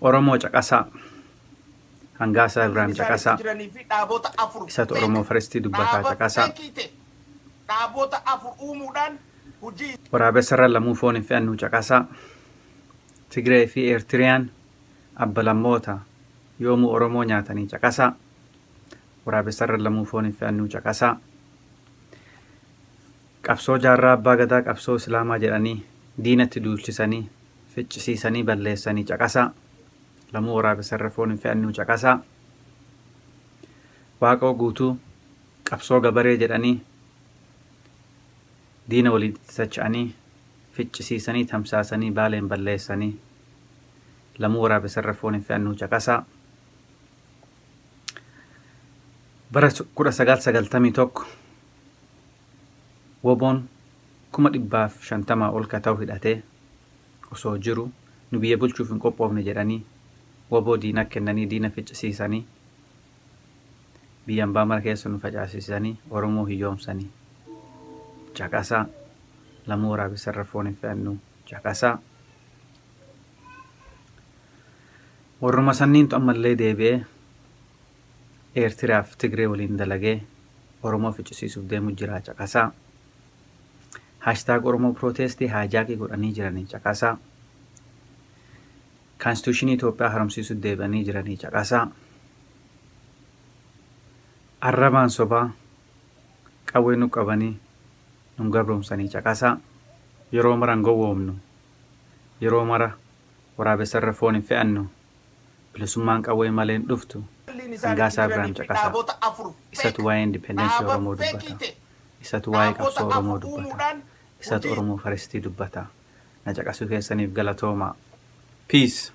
Oromoo caqasaa. Hangaasaa Ibraahim isaan itti caqasaa. jiranii fi dhaabota 4 Isatu fake Oromoo Firstii dubbataa dhaaba caqasaa. feekii ta'e dhaabota 4 uumuudhaan hojii Waraabessarra lamuu foon hin fe'annu caqasaa. Tigree fi Eertiriyaan abba lammoota yoomuu Oromoo nyaatanii caqasaa. Waraabessarra lamuu foon hin fe'annu caqasaa. Qabsoo Jaarraa Abbaa Gadaa qabsoo Islaamaa jedhanii diinatti duulchisanii ficcisiisanii balleessanii caqasaa. Lamuu waraabessarra foon hin fe'annuu caqasaa. Waaqoo Guutuu qabsoo gabaree jedhanii diina waliin itti sacha'anii ficcisiisanii tamsaasanii Baaleen balleessanii. Lamuu waraabessarra foon hin fe'annuu caqasaa. Bara 1991 Wbo'n 150,000 ol ka ta'u hidhatee osoo jiru nu biyya bulchuuf hin qophoofne jedhanii wbo diina kennanii diina ficcisiisanii biyya ambaa mara keessa nu facaasisisanii Oromoo hiyyoomsanii. Caqasaa! Lamuu waraabessa irra foon hin fe'annu. Caqasaa! Warruma sanniintu ammallee deebi'ee Eertiraaf Tigree waliin dalagee Oromoo ficcisiisuuf deemu jiraa caqasaa. Hashtag Oromoo Protest haajaakii godhanii jiranii caqasaa. Kaanstituushinii Itoophiyaa haromsiisuu deebi'anii jiranii caqasaa. Arrabaan sobaa qawwee nu qabanii nun gabroomsanii caqasaa. Yeroo mara hin gowwoomnu. Yeroo mara waraabessarra foon hin fe'annu. Bilisummaan qawwee malee hin dhuftu. Waliin isaan itti Hangaasaa jiranii Ibraahim fi caqasaa. dhaabota 4 Isatu fake waa'ee independence dhaaba Oromoo feekii dubbata. ta'e Isatu waa'ee dhaabota qabsoo Oromoo 4 dubbata. uumuudhaan Isatu hojii Oromoo Faristii dubbata. Na caqasuu keessaniif galatoomaa. Peace.